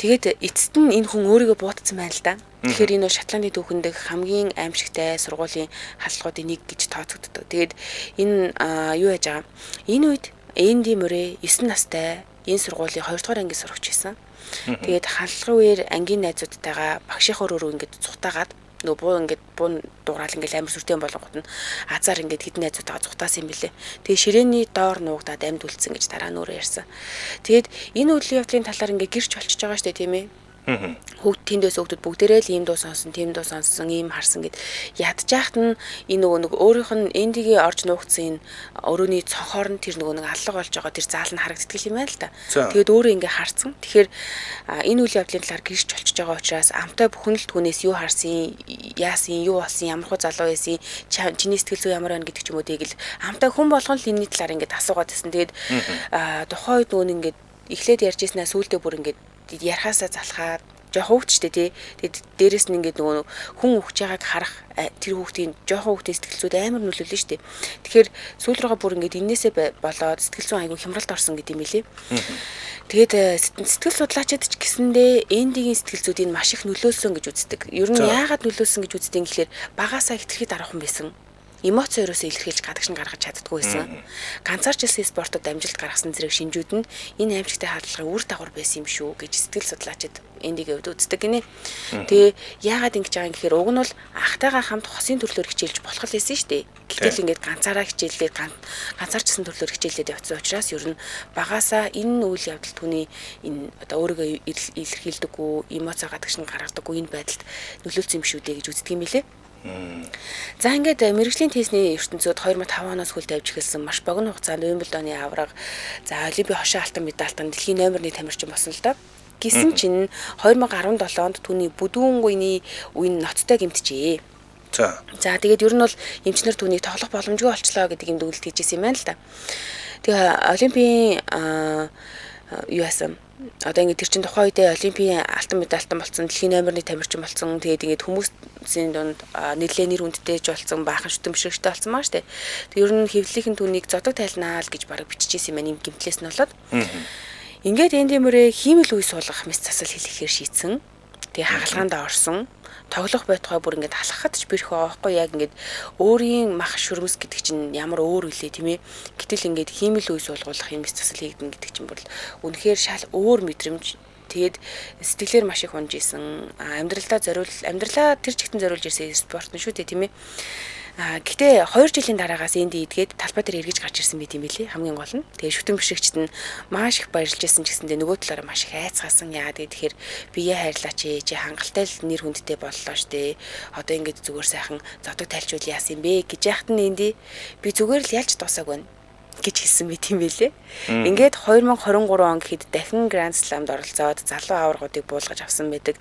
Тэгээд эцэст нь энэ хүн өөрийгөө буутсан байна л да. Тэгэхээр энэ Шотландын түүхэн дэх хамгийн аимшигтай сургуулийн халдлагуудын нэг гэж тооцогддог. Тэгээд энэ юу яаж байгаа? Энэ үед Энди Мөрэй 9 настай энэ сургуулийн 2 дугаар ангийн сурагч байсан. Тэгээд халдлагын үеэр ангийн найзуудтайгаа багшийнхаа өрөө ингээд цухтаагаад нөгөө буу ингээд буу дуграал ингээд амар сүртэй болонгот нь азар ингээд хідэн найзуудтайгаа цухтаасан юм билэ. Тэгээ ширээний доор нуугдаад амьд үлдсэн гэж дараа нь өөрөө ярьсан. Тэгээд энэ үйл явдлын талаар ингээд гэрч болчихж байгаа шүү дээ, тийм ээ. Хүүхд тэндээс хүүхдүүд бүгдээрээ л ийм дуу сонсон, тийм дуу сонссон, ийм харсан гэд ядж яхад нь энэ нөгөө нэг өөрийнх нь эндигээ орж нуугдсан энэ өрөөний цонхоор нь тэр нөгөө нэг аллага болж байгаа тэр заал нь харагддаг юм байна л та. Тэгээд өөрөө ингээ харцсан. Тэгэхээр энэ үйл явдлын талаар гэрч болчихж байгаа учраас амтай бүхэн л түүнээс юу харсан, яасан, юу болсон, ямар хуу залуу байсан, чиний сэтгэл зүй ямар байна гэдэг ч юм уу тэгэл амтай хүн болгон л энэний талаар ингээд асуугаад байсан. Тэгээд тухайн үед нөгөө ингээд эхлээд ярьж ирснээ сүүлдээ бүр ингээд ярихаасаа залхаад жоох хүүхд штэ тий. Тэгээд дээрэс нь ингээд нөгөө хүн үхэж байгааг харах тэр хүүхдийн жоохон хүүхдийн сэтгэл зүйд амар нөлөөлнө штэ. Тэгэхээр сүүл рүүгээ бүр ингээд энээсээ болоод сэтгэл зүйн айгүй хямралд орсон гэдэг юм билий. Тэгээд сэтгэл судлаачид ч гэсэндээ Эндигийн сэтгэл зүйд энэ маш их нөлөөлсөн гэж үздэг. Ер нь яагаад нөлөөлсөн гэж үздэг юм гэхлээр багасаа хэтэрхий дараахан байсан. Эмоци ерөөсөө илэрхийлж гадагш нь гаргаж чаддгүй байсан. Ганцаарчилсан спортод амжилт гаргасан зэрэг шинжүүд нь энэ аимшигтай халдлагын үр дагавар байсан юм шүү гэж сэтгэл судлаачид эндигийн хувьд үздэг гинэ. Тэгээ яагаад ингэж байгаа юм гэхээр уг нь бол ахтайгаа хамт хосын төрлөөр хичээлж болох л байсан шүү дээ. Гэтэл ингээд ганцаараа хичээллээд ганцаарчсан төрлөөр хичээллээд явцсан учраас ер нь багасаа энэ үйл явдал түүний энэ одоо өөрийгөө илэрхийлдэггүй, эмоци гадагш нь гаргадаггүй энэ байдалд нөлөөлсөн юм шүү дээ гэж үздэг юм билээ. За ингээд мэрэгжлийн тестний ертөнцид 2005 оноос хөл тавьж эхэлсэн маш богино хугацаанд Уимблдоны аварга, за Олимпийн хошин алтан медальтан дэлхийн номер 1 тамирчин болсон л доо. Гэсэн чинь 2017 онд түүний бүдүүн үеийн үе ноцтой гэмтжээ. За. За тэгээд ер нь бол эмчнэр түүнийг тоглох боломжгүй болчлоо гэдэг юм дүгнэлт хийжсэн юм байна л да. Тэгээ Олимпийн юу яасан? Одоо ингээд тэр чинь тухайн үедээ Олимпийн алтан медальтан болсон, дэлхийн номер 1 тамирчин болсон. Тэгээд ингээд хүмүүсийн дунд нэлээ нэр хүндтэй ч болсон, баахан шүтэн бишрэгчтэй болсон маа штэ. Тэг ер нь хэвлэлийн түүнийг зодог тайлнаа л гэж бараг биччихсэн юм байна юм гимтлээс нь болоод. Ингээд Энди Мөрэй хиймэл үе суулгах мэс засал хэлэхээр шийдсэн. Тэгээ хагалгаанд орсон. Тоглох байтугай бүр ингээд алхахад ч бэрх байгаа байхгүй яг ингээд өөрийн мах шүрмэс гэдэг чинь ямар өөр үлээ тийм ээ. Гэтэл ингээд хиймэл үе суулгуулах юм мэс засал хийгдэн гэдэг чинь бүр үнэхээр шал өөр мэдрэмж. Тэгээд сэтгэлээр маш их унж исэн. Амьдралдаа амьдралаа тэр чигтэн зориулж ирсэн спорт нь шүү дээ тийм ээ. Гэхдээ 2 жилийн дараагаас Энди идгээд талбай дээр эргэж гарч ирсэн байт юм билий хамгийн гол нь. Тэгээ шүтэн бишрэгчд нь маш их баярлж байсан ч гэсэндээ нөгөө талаараа маш их айцгаасан. Яагаад гэхээр бие хайрлаач ээ, чи хангалттай л нэр хүндтэй боллоо штэ. Одоо ингэж зүгээр сайхан зодог тайлчвал яасан юм бэ гэж яхад нь Энди би зүгээр л ялж дуусааг байна гэж хэлсэн мэт юм билээ. Ингээд 2023 он гэхэд дахин Grand Slam-д оролцоод залуу аваргуудыг буулгаж авсан байдаг.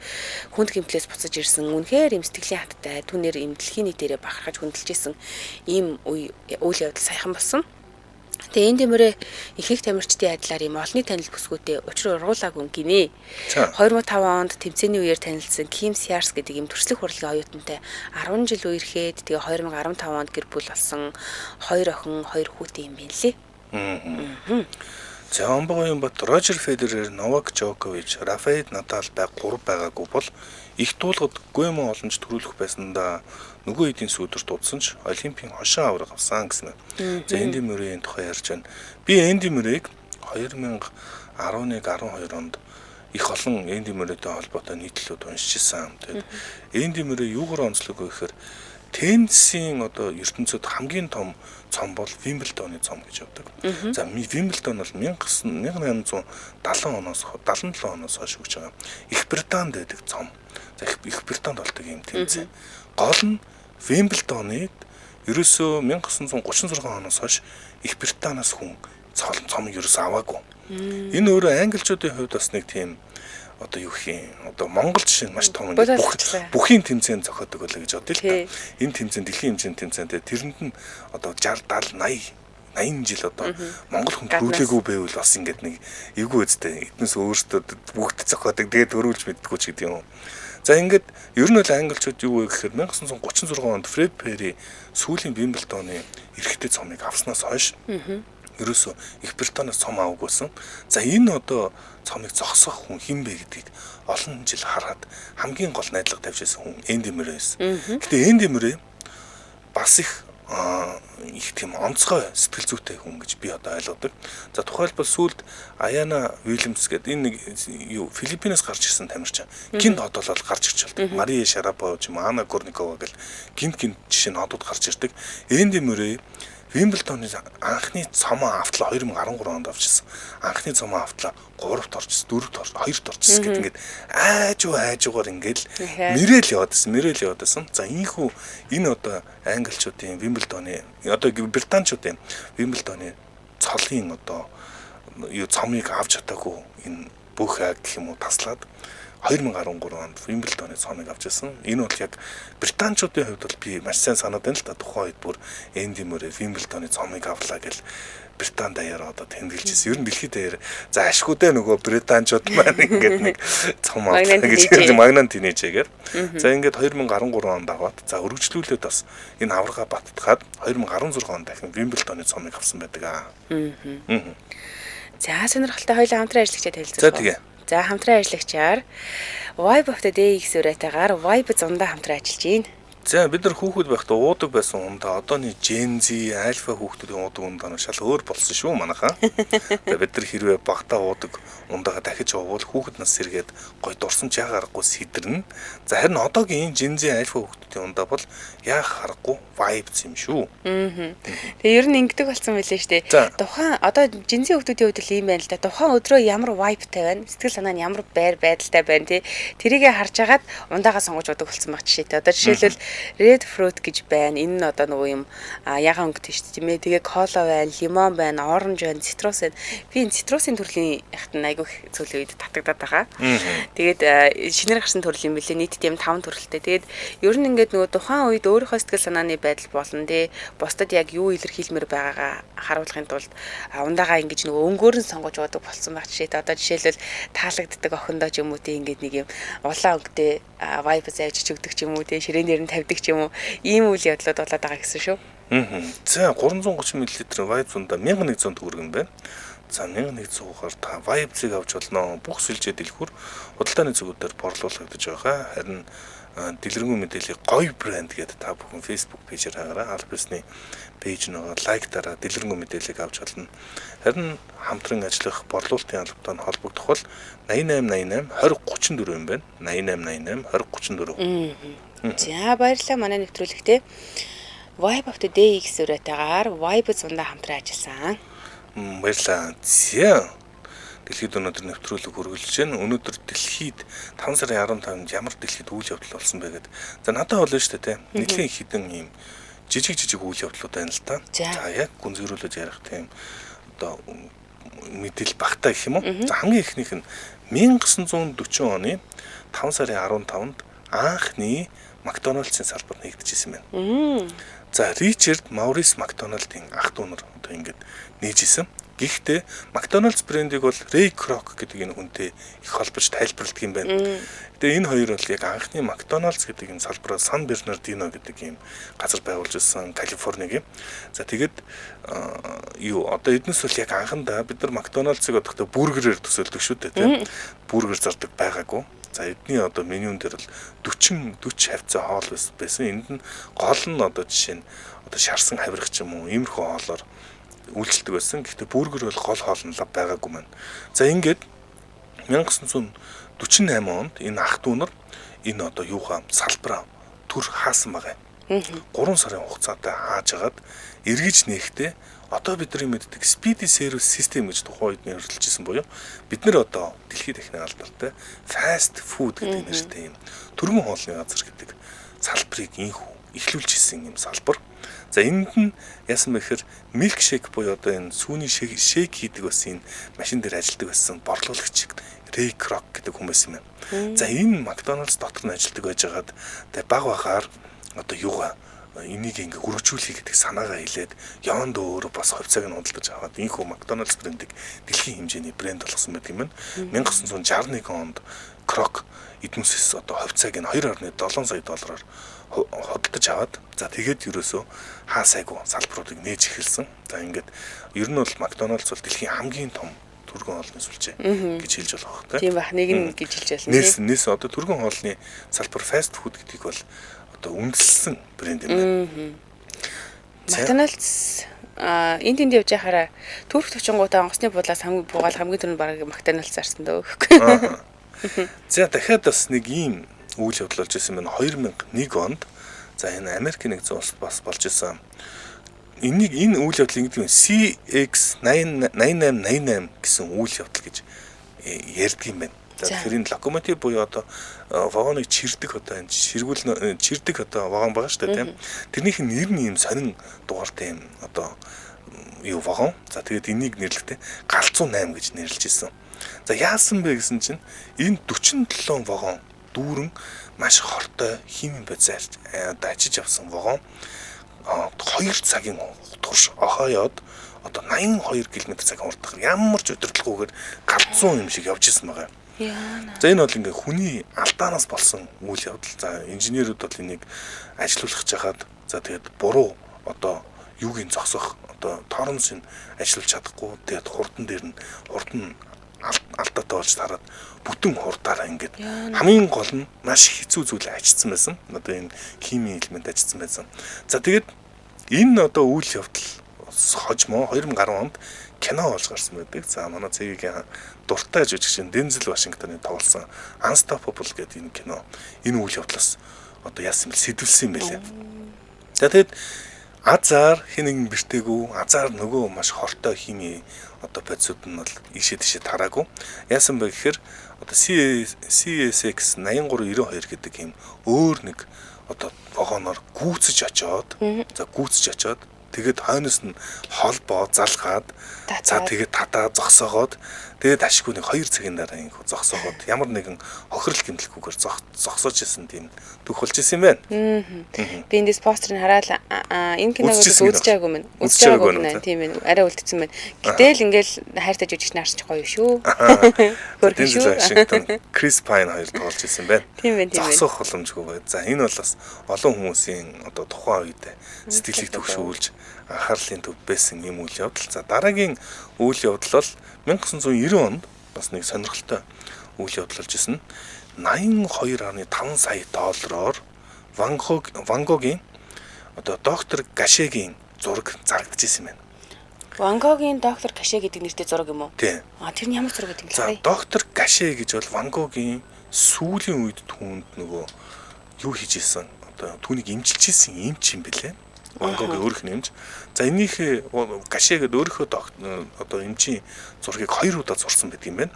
Хүнд гэмтлээс буцаж ирсэн. Үнэхээр им сэтгэлийн хаттай түүнээр им дэлхийн нийтээрээ бахархаж хүндэлж исэн ийм үйл явдал саяхан болсон. Тэгээ энэ дэмэрээ ихэнх тамирчдын адилаар ийм олонний танил бүсгүйтэй учир ургуулаагүй гинэ. 2005 онд тэмцээний үеэр танилцсан Ким Сиарс гэдэг ийм төрслөх урлагийн оюутантай 10 жил үерхэд тэгээ 2015 онд гэр бүл болсон 2 охин 2 хүүтэй юм байна лээ. За Омбогоёнбат, Рожер Федерер, Новак Жокович, Рафаэл Надал бай 3 байгаагүй бол их дуулгад гүэмэн олонч төрүүлэх байсан да нөгөө хэдийн сүүдэрт удсан ч Олимпийн хошин авраг авсан гэсэн. За Энди Мюррейн тухай ярьж байна. Би Энди Мюррейг 2011 12 онд их олон Энди Мюррейтэй холбоотой нийтлэлүүд уншижсэн. Тэгээд Энди Мюррей юугаар онцлог вэ гэхээр теннисийн одоо ертөнцид хамгийн том цом бол Вимблдоны цом гэж явдаг. За Вимблдон бол 1870 оноос 77 оноос хойш өгч байгаа. Их Британд байдаг цом. За Их Британд болдог юм тэмцээн. Гол нь Вимблдоныг ерөөсөө 1936 оноос хойш Их Британаас хүн цомыг ерөөсөө аваагүй. Энэ өөрөө англичуудын хувьд бас нэг тийм одоо юу гэх юм одоо Монгол жишээ нь маш том ингээд бүхийн тэмцээн зохиодог байлаа гэж бодъё л та. Энэ тэмцээн дэлхийн хэмжээний тэмцээн тэрэнд нь одоо 60 70 80 80 жил одоо Монгол хүн төрүүлээгүй байвал бас ингээд нэг эвгүй үстэй. Эднээс өөртөө бүгд зохиодог тэгээд төрүүлж мэддэггүй ч гэдэг юм. За ингээд ер нь бол англичууд юу вэ гэхээр 1936 онд Фред Перри сүүлийн Вимблдоны эрэгтэй цомыг авснаас хойш ерөөсөө Их Британиас цом аваагүйсэн. За энэ одоо цомыг зогсоох хүн хэн бэ гэдгийг олон жил хараад хамгийн гол найдлага тавьж байсан хүн Энди Мюррей байсан. Гэтэ Энди Мюррей бас их тийм онцгой сэтгэл зүйтэй хүн гэж би одоо ойлгодог. За тухайлбал сүүлд Аяна Уильямс гэдэг энэ нэг юу Филиппинээс гарч ирсэн тамирчин гинт одоолол гарч ирж болдог. Мария Шарапова ч юм Анна Корникова гэл гинт гинт жишээ нь одод гарч ирдэг. Энди Мюррей Вимблдоны анхны цомоо автлаа 2013 онд авчихсан. Анхны цомоо автлаа 3-т орчихсон, 4-т орчихсон, 2-т орчихсон гэдэг ингээд аажуугаар ингээд мөрөөл яваадсэн, мөрөөл яваадсэн. За ийхүү энэ одоо англичуудын Вимблдоны одоо британчуудын Вимблдоны цолын одоо юу цомыг авч чадаагүй энэ бүх аг гэх юм уу таслаад 2013 онд Вимблдоны цомыг авч ирсэн. Энэ бол яг британчуудын хувьд бол би маш сайн санаад байна л да. Тухайн үед бүр Энди Мюррей Вимблдоны цомыг авлаа гэл Британи даяар одоо тэмдэглэж ирсэн. Ер нь дэлхийд даяар за ашгүй дээ нөгөө британчууд маань ингээд нэг цом авлаа гэж Магнан тинейжээгээр. За ингээд 2013 онд аваад за өргөжлүүлээд бас энэ аварга баттгаад 2016 онд дахин Вимблдоны цомыг авсан байдаг аа. За сонирхолтой хоёулаа хамтран ажиллагчаа танилцуулах. За тэгээ. За хамтран ажиллагчаар Vibe of the Day гэсэн уриатайгаар Vibe зундаа хамтран ажиллаж байна. За бид нар хүүхэд байхдаа уудаг байсан ундаа одооны Gen Z, Alpha хүүхдүүдийн уудаг ундаа нь шал өөр болсон шүү манайхаа. Тэгээ бид нар хэрвээ багтаа уудаг ундаагаа дахиж уувал хүүхэд нас сэргээд гой дурсамж яах аргагүй сэдэрнэ. За харин одоогийн Gen Z, Alpha хүүхдүүдийн ундаа бол яах аргагүй vibes юм шүү. Тэгээ ер нь ингэдэг болсон байлээ шүү дээ. Тухайн одоо Gen Z хүүхдүүдийн хувьд л ийм байна л да. Тухайн өдрөө ямар vibe-тай байна? Сэтгэл санаа нь ямар байр байдалтай байна тий. Тэрийгэ харж агаад ундаагаа сонгож удаг болсон баг жишээтэй. Одоо жишээлбэл red fruit гэж байна. Энэ нь одоо нөгөө юм ягаан өнгөтэй шүү дээ тийм ээ. Тэгээ кола байна, лимон байна, оранж байна, цитрус байна. Би энэ цитрусын төрлийн яхад нь айгүй сүүлийн үед татагдаад байгаа. Тэгээд шинээр гарсан төрөл юм билээ. Нийт тийм 5 төрөлтэй. Тэгээд ер нь ингээд нөгөө тухайн үед өөрийнхөө сэтгэл санааны байдал болон тий бусдад яг юу илэрхийлмээр байгаагаа харуулахын тулд ундаагаа ингэж нөгөө өнгөөр нь сонгож удаг болсон байх жишээтэй. Одоо жишээлбэл таалагддаг охиндоо ч юм уу тий ингээд нэг юм улаан өнгөтэй vibe зааж өгдөг ч юм уу тий ширээн дээр нь тавьдаг ч юм уу ийм үйл явдлууд болоод байгаа гэсэн шүү. За 330 мл Vibe зундаа 1100 төгрөг юм байна. За 1100-аар та Vibe-ыг авч болно. Бүх сүлжээ дэлгүүр худалдааны зүгүүдээр борлуулагдаж байгаа. Харин дэлгэрэнгүй мэдээллийг гоё брэнд гэдэг та бүхэн Facebook пэйжээр хаагаарай. Аль бисны пэйж нөгөө лайк дараа дэлгэрэнгүй мэдээллийг авч болно. Харин хамтран ажиллах борлуулалтын албатай нь холбогдох бол 8888 2034 юм байна. 8888 2034. За баярлалаа манай нэвтрүүлэгтээ. Vibe of the Day гэсэн уриатайгаар Vibe зундаа хамтран ажилласан. Баярлалаа. За дэлхийд өнөөдөр нэвтрүүлэг үргэлжлэж байна. Өнөөдөр дэлхийд 5 сарын 15-нд ямар дэлхийд үйл явдал болсон бэ гэдэг. За надад бол шүү дээ, тийм. Нэлээд хідэн ийм жижиг жижиг үйл явдлууд байна л та. За яг гүнзгийрүүлж ярих тийм одоо мэдээлэл багтаа гэх юм уу. За хамгийн эхнийх нь 1940 оны 5 сарын 15-нд анхны Макдоналдсын салбар нэгдэжсэн байна. За Ричард Маурис Макдоналдын ах дүү нар одоо ингэж нээж исэн. Гэхдээ McDonald's брендийг бол Ray Kroc гэдэг энэ хүнтэй их холбож тайлбарладаг юм байна. Тэгээ энэ хоёр бол яг анхны McDonald's гэдэг энэ салбараа Сан Бернардино гэдэг ийм газар байгуулж ирсэн Калифорниг юм. За тэгээд юу одоо эднээс бол яг анхандаа бид нар McDonald's-ыг бодохдоо бургерээр төсөөлдөг шүү дээ, тийм. Бургер зардаг байгаагүй. За эдний одоо менюн дээр бол 40 40 хавцаа хоол байсан. Энд нь гол нь одоо жишээ нь одоо шарсан хавирах ч юм уу иймэрхүү хоолоор үйлчилдэг байсан. Гэхдээ бургер бол гол хоол нь лав байгаагүй маань. За ингээд 1948 онд энэ ах дүү нар энэ одоо юугаа салбараа төр хаасан байгаа юм. 3 сарын хугацаатай хааж агаад эргэж нээхдээ одоо бидний мэддэг Speedy Service System гэж тухайн үед нэрлэж исэн буюу бид нэр одоо дэлхийд дахины алдартай fast food гэдэг нэртэй юм түргэн хоолны газар гэдэг салбарыг инхүү эхлүүлж исэн юм салбар. За энд нь яасан бэ гэхээр milkshake буюу одоо энэ сүүний shake хийдэг бас энэ машин дээр ажилладаг байсан борлуулагч Ray Kroc гэдэг хүмүүс юм байна. За энэ McDonald's дотор нь ажилладаг байжгаад тэгээ баг багаар одоо юугаа энийг ингээ өргөжүүлэе гэдэг санаагаа хэлээд яванд өөрөө бас хувьцааг нь худалдаж аваад энэхүү McDonald's брендийг дэлхийн хэмжээний брэнд болгосон байдаг юм байна. 1961 онд Kroc эднүсээс одоо хувьцааг нь 2.7 сая доллараар худалдаж аваад за тэгээд ерөөсөө хаасайгүй салбаруудыг нээж эхэлсэн. За ингээд ер нь бол McDonald's бол дэлхийн хамгийн том түргэн хоолны сүлжээ гэж хэлж болох байх тийм бах нэг нь гэж хэлж байна. Нээс нээс одоо түргэн хоолны салбар fast food гэдгийг бол одоо үндэслэсэн брэнд юм байна. McDonald's энэ тэнд явж байхаараа Турк төвчөнгуудаа онгоцны буудлаас хамгийн буугаал хамгийн түрүүнд бараг McDonald's зарсан дөө гэхгүй. За дахиад бас нэг ийм үйл явдал болж исэн байна. 2001 онд за энэ Америк нэгдсэн улсад бас болж исэн. Энийг энэ үйл явдал ингэдэг юм CX 8888 гэсэн үйл явдал гэж ярьдаг юм байна. За тэгэхээр энэ локомотив буюу одоо вагоныг чирдэг одоо энэ ширгүүл чирдэг одоо вагон байгаа шүү дээ тийм. Тэрнийх нь нэр нь ийм сонин дугаартай юм одоо юу вагон. За тэгээд энийг нэрлэхдээ галзуу 8 гэж нэрлэж исэн. За яасан бэ гэсэн чинь энэ 47 вагон дүүрэн маш хортой химийн бодис одоо ачиж авсан вагон 2 цагийн турш охойод одоо 82 км цагийн хурдаар ямар ч удирдлаггүйгээр галзуу юм шиг явж исэн байгаа. Яана. За энэ бол ингээ хүний алдаанаас болсон үйл явдал. За инженерүүд бол энийг ажилуулах жахад за тэгээд буруу одоо юуг нь зогсоох одоо торомсыг ажиллуулж чадахгүй тэгээд хурдан дээр нь хурд нь алдаатай болж тараад бүтэн хурдаараа ингээд хамгийн гол нь маш хэцүү зүйл ажицсан байсан. Одоо энэ химийн элемент ажицсан байсан. За тэгээд энэ одоо үйл явдал хожмоо 2010 онд кино болж гарсан байдаг. За манай цэгийн дуртай жүжигчин Дензел Вашингтоны тоглосон Unstoppable гэдэг энэ кино энэ үйл явдлаас одоо яасан бэл сэдвэлсэн юм байлээ. За тэгээд азар хэн нэгэн бэртээгүй азар нөгөө маш хортой химийн одоо бодисууд нь бол ийшээ тийшээ тараагүй. Яасан бэ гэхээр одоо CSX 8392 гэдэг юм өөр нэг одоо вагоноор гүйцэж очоод за гүйцэж очоод тэгээд хойноос нь холбоо залгаад за тэгээд татаа зогсоогоод тэгээд ашгүй нэг 2 цагийн дараа ингэ зогсоогоод ямар нэгэн хохирол гэмтэлгүйгээр зогсоож исэн тийм түүх болж исэн юм байна. Би эндээс постерыг хараад энэ киног үзэж байгаагүй мэн. Үзэж байгаагүй мэн. Тийм ээ. Арай үлдсэн байна. Гэтэл ингээл хайртай жүжигч нар харсан ч гоё шүү. Хөөрхөн шүү. Вашингтон, Крис Пайн хоёр тоглож исэн байна. Тийм ээ, тийм ээ. Зогсоох боломжгүй байна. За энэ бол бас олон хүмүүсийн одоо тухайн үед сэтгэлийг төвшүүлж анхаарлын төв байсан юм үйл явдал. За дараагийн үйл явдал бол 1990 онд бас нэг сонирхолтой үйл явдал болж исэн. 82.5 сая доллараар Ван Гогийн одоо доктор Гашегийн зураг зарагдаж исэн юм байна. Ван Гогийн доктор Гаше гэдэг нэртэй зураг юм уу? Тийм. А тэр нь ямар зураг гэдэг юм бэ? За доктор Гаше гэж бол Ван Гогийн сүүлийн үед түүнд нөгөө юу хийж исэн одоо түүнийг эмчилж исэн эмч юм бэлээ. Ван Гогийн өөрийнх нь эмч. За энийхээ Гаше гэдэг өөрийнхөө одоо эмчийн зургийг 2 удаа зурсан байдаг юм байна.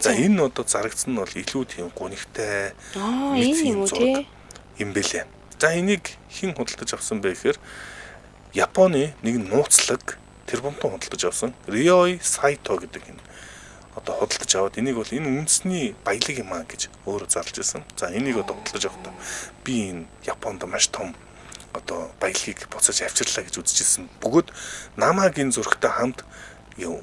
За энэ одоо зарагдсан нь бол илүү тийм гунигтай энэ юм уу тий юм бэлээ. За энийг хэн худалдаж авсан бэ гэхээр Японы нэг нууцлаг тэрбумтан худалдаж авсан Риой Сайто гэдэг энэ одоо худалдаж аваад энийг бол энэ үндэсний баялаг юм аа гэж өөрөө зарлж ирсэн. За энийг одоо худалдаж авахдаа би энэ Японд маш том одоо баялагийг буцааж авчирлаа гэж үзчихсэн. Бөгөөд намайг энэ зурагтай хамт юу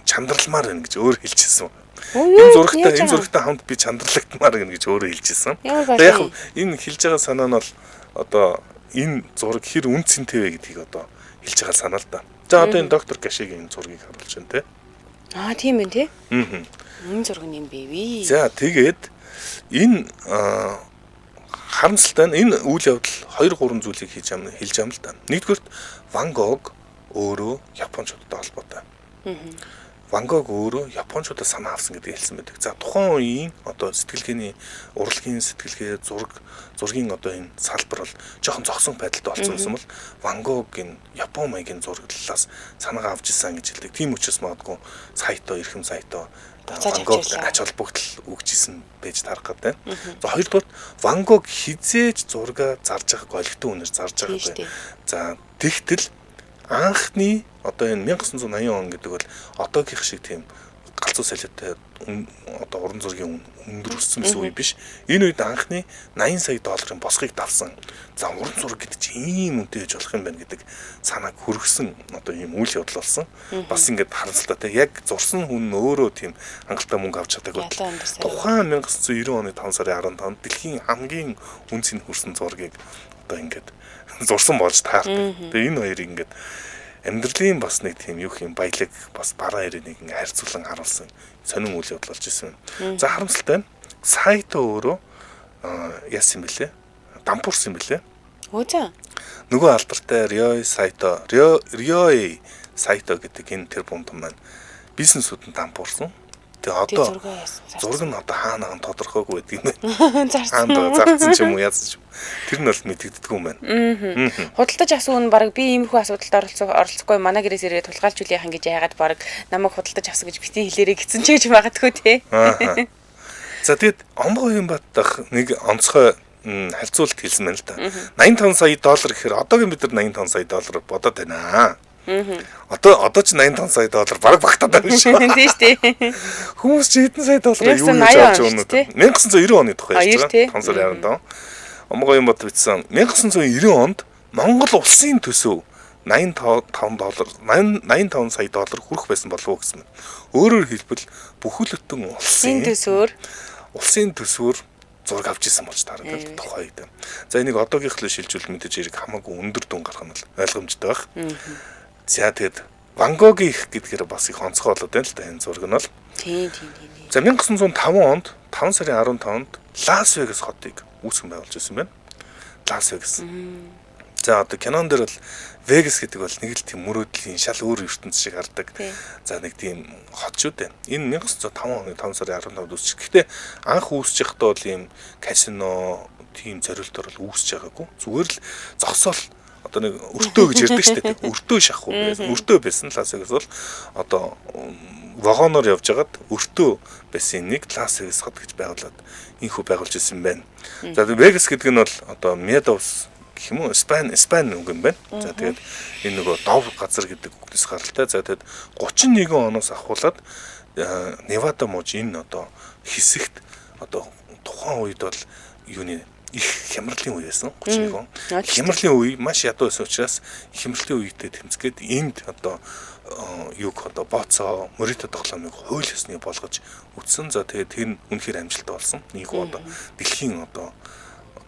чандралмаар байна гэж өөр хэлчихсэн. Энэ зурагтай хамт би чандралагдмаар байна гэж өөрөө хэлчихсэн. Яг энэ хэлж байгаа санаа нь бол одоо энэ зураг хэр үнэ цэнтэй вэ гэдгийг одоо хэлж байгаа санаа л да. За, одоо энэ доктор Гашигийн зургийг харуулж байна те. Аа, тийм ээ тий. Аа. Энэ зураг нь юм бэ? За, тэгээд энэ харамсалтай нь энэ үйл явдал 2 3 зүйлийг хийж ам хэлж ам л да. Нэгдүгээрт, Ван Гог өөрөө Япончуудтай холбоотой. Ван Гог өөрөө Япончуудаас санаа авсан гэдгийг хэлсэн байдаг. За, тухайн үеийн одоо сэтгэлгээний, урлагийн сэтгэлгээ, зургийн одоо энэ салбар бол жоохон зогсон байдалтай болсон байсан бол Ван Гог энэ Япон маягийн зураглалаас санаагаа авч исэн гэж хэлдэг. Тийм учраас магадгүй Сайто, эрхэм Сайто Ван Гог ач холбогдол өгч исэн байж таарах гэдэг. За, хоёрдугаар, Ван Гог хэзээ ч зургаа зарж байгааг олигтой үнээр зарж байгаагүй. За, тэгтэл анхны одоо энэ 1980 он гэдэг бол одоогийнх шиг тийм галзуу солиотой одоо уран зургийн өндөр өссөн байсан үе биш. Энэ үед анхны 80 сая долларын босгыг давсан. За, уран зураг гэдэг чинь ийм үнэтэй байж болох юм байна гэдэг санааг хүргэсэн одоо ийм үйл явдал болсон. Бас ингээд харамсалтай, яг зурсан хүн өөрөө тийм хангалттай мөнгө авч чадаагүй. Тухайн 1990 оны 5 сарын 15-нд дэлхийн хамгийн үнэ цэнд хүрсэн зургийг одоо ингээд зурсан болж таардаг. Тэгээ энэ хоёрыг ингээд амьдралын бас нэг тийм юу юм баялаг, бас бараа ирээ нэгэн харьцуулан харуулсан сонин үйл явдал болж исэн. За, харамсалтай нь Сайто өөрөө яасан юм бэлээ? Дампуурсан юм бэлээ. Өө за. Нөгөө алдартай Риой Сайто, Риой Сайто гэдэг энэ тэр бунтан маань бизнесүүд нь дампуурсан. Тэгээ одоо зураг нь одоо хаана хаан тодорхойгүй байдаг юм байна. Зарсан. Зарцсан ч юм уу, яасан ч юм. Тэр нь бол мэдэгддэггүй юм байна. Худалдаж авсан хүн баг би иймэрхүү асуудалд оролцохгүй, манай гэрээс ирээд тулгаалж үл яхан гэж яагаад баг намайг худалдаж авсан гэж битгий хэлээрэй гэсэн ч гэж магадгүй те. За, тэгэд Омбоо дахь нэг онцгой харьцуулалт хэлсэн байна л да. 85 сая доллар гэхээр одоогийн бид нар 85 сая доллар бодоод байна. Одоо ч 85 сая доллар бараг багтаад байна шүү. Тийм шүү дээ. Хүмүүс чи хэдэн сая доллар юу гэж авч өгнө? 1990 оны тухай ярьж байгаа. 5 сарын 15. Омгоён бат бичсэн 1990 онд Монгол улсын төсөв 85 доллар 85 сая доллар хүрэх байсан болов уу гэсэн. Өөрөөр хэлбэл, бүхэл бүтэн улсын төсвөр зураг авч исэн болж таардаг тухайн үед. За, энийг одоогийнх руу шилжүүл мэдээж хэрэг хамаагүй өндөр дүн гарах нь ойлгомжтой байх. За, тэгэд Ван Гогийн их гэдгээр бас их онцгой болоод байна л да энэ зураг нь бол. Тийм. За, 1905 онд 5 сарын 15-нд Лас Вегас хотыг үүсгэн байгуулж ирсэн байна. Лас Вегас. За, одоо кинон дээр бол Вегас гэдэг бол нэг л тийм мөрөөдлийн шал өөр ертөнц шиг хардаг. За, нэг тийм хот шүү дээ. Энэ 1905 оны 5 сарын 15-нд үүсч. Гэхдээ анх үүсэж байхдаа бол ийм казино тийм зорилтоор бол үүсэж байгаагүй. Зүгээр л зогсоол, одоо нэг өртөө гэж ярьдаг шүү дээ. Өртөө шахуу байсан. Өртөө байсан. Лас Вегас бол одоо вагоноор явж байгаад өртөө байсан нэг Лас Вегас хот гэж байгуулад инхүү байгуулж ирсэн байна. За, Вегас гэдэг нь бол одоо Meadows гэх юм уу, Испани үг юм байна. За, тэгээд энэ нөгөө дов газар гэдэг үгнээс гаралтай. За, тэгээд 31 оноос ахуулаад Невада мужи энэ одоо хэсэгт одоо тухайн үед бол юуны их хямралын үе байсан, 31 он. Хямралын үе маш ядуу байсан учраас хямралын үедээ тэмцгээд энд одоо юуг одоо бооцоо, морито тоглоомыг хууль ёсны болгож үтсэн. За, тэгээд тэр нь үнэхээр амжилттай болсон. Нэг одоо дэлхийн одоо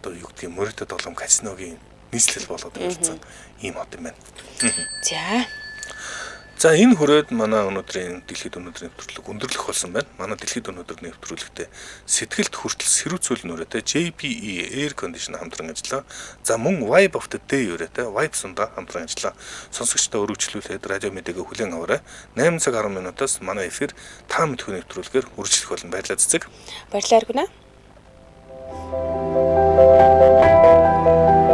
юу гэдгийг морито тоглоом казиногийн нийслэл болоод ирсэн ийм хот юм байна. За. За, энэ хүрээд манай өнөөдрийн дэлхийд өнөөдрийн нэвтрүүлэг өндөрлөх болсон байна. Манай дэлхийд өнөөдөр нэвтрүүлэгтээ сэтгэлд хүртэл сэрүүцүүл нүрээтэй JPE Air Condition хамтран ажиллаа. За, мөн Vibe of the Day өрөөтэй Vibe сунда хамтран ажиллаа. Сонсогчдоо өргөжлүүлээд радио мэдээгээ хүлээн аваарай. 8 цаг 10 минутаас манай эфир та мэдхүй нэвтрүүлгээр үргэлжлэх болно. Баярлалаа, Цэцэг. Баярлалаа, Аргунаа.